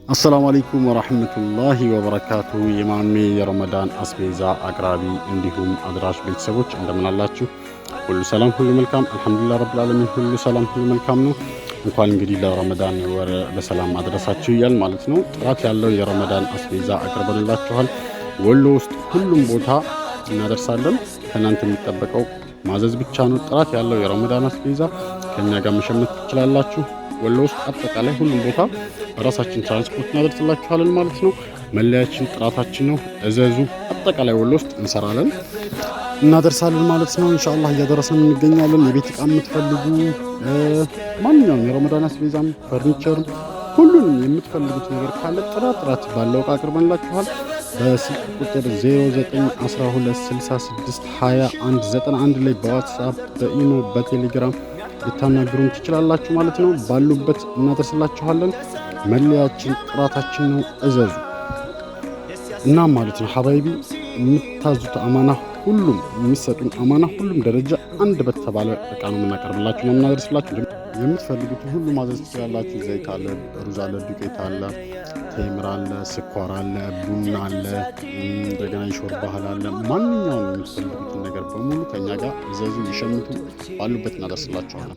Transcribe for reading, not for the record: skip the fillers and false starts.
السلام عليكم ورحمة الله وبركاته። የማሜ የረመዳን አስቤዛ አቅራቢ እንዲሁም አድራሽ ቤተሰቦች እንደምን አላችሁ? ሁሉ ሰላም፣ ሁሉ መልካም፣ الحمد لله رب العالمين። ሁሉ ሰላም፣ ሁሉ መልካም ነው። እንኳን እንግዲህ ለረመዳን ወር በሰላም አድረሳችሁ እያል ማለት ነው። ጥራት ያለው የረመዳን አስቤዛ አቅርበንላችኋል። ወሎ ውስጥ ሁሉም ቦታ እናደርሳለን። ከእናንተ የሚጠበቀው ማዘዝ ብቻ ነው። ጥራት ያለው የረመዳን አስቤዛ ከእኛ ጋር መሸመት ትችላላችሁ። ወሎ ውስጥ አጠቃላይ ሁሉም ቦታ በራሳችን ትራንስፖርት እናደርስላችኋለን ማለት ነው። መለያችን ጥራታችን ነው። እዘዙ። አጠቃላይ ወሎ ውስጥ እንሰራለን፣ እናደርሳለን ማለት ነው። ኢንሻአላህ እያደረስን እንገኛለን። የቤት ዕቃ የምትፈልጉ ማንኛውም የረመዳን አስቤዛም፣ ፈርኒቸርም፣ ሁሉንም የምትፈልጉት ነገር ካለ ጥራት ጥራት ባለው ዕቃ አቅርበንላችኋል። በስልክ ቁጥር 0912662191 ላይ በዋትስአፕ፣ በኢሞ፣ በቴሌግራም ልታናግሩን ትችላላችሁ ማለት ነው። ባሉበት እናደርስላችኋለን። መለያችን ጥራታችን ነው። እዘዙ እና ማለት ነው حبايبي የምታዙት አማና ሁሉም የሚሰጡን አማና ሁሉም ደረጃ አንድ በተባለ እቃ ነው የምናቀርብላችሁ ነው የምናደርስላችሁ። የምትፈልጉትን ሁሉ ማዘዝ ትችላላችሁ። ዘይት አለ፣ ሩዝ አለ፣ ዱቄት አለ፣ ቴምር አለ፣ ስኳር አለ፣ ቡና አለ፣ እንደገና የሾርባ እህል አለ። ማንኛውም የምትፈልጉትን ነገር በሙሉ ከኛ ጋር እዘዙ፣ ይሸምቱ። ባሉበት እናደርስላችኋለን።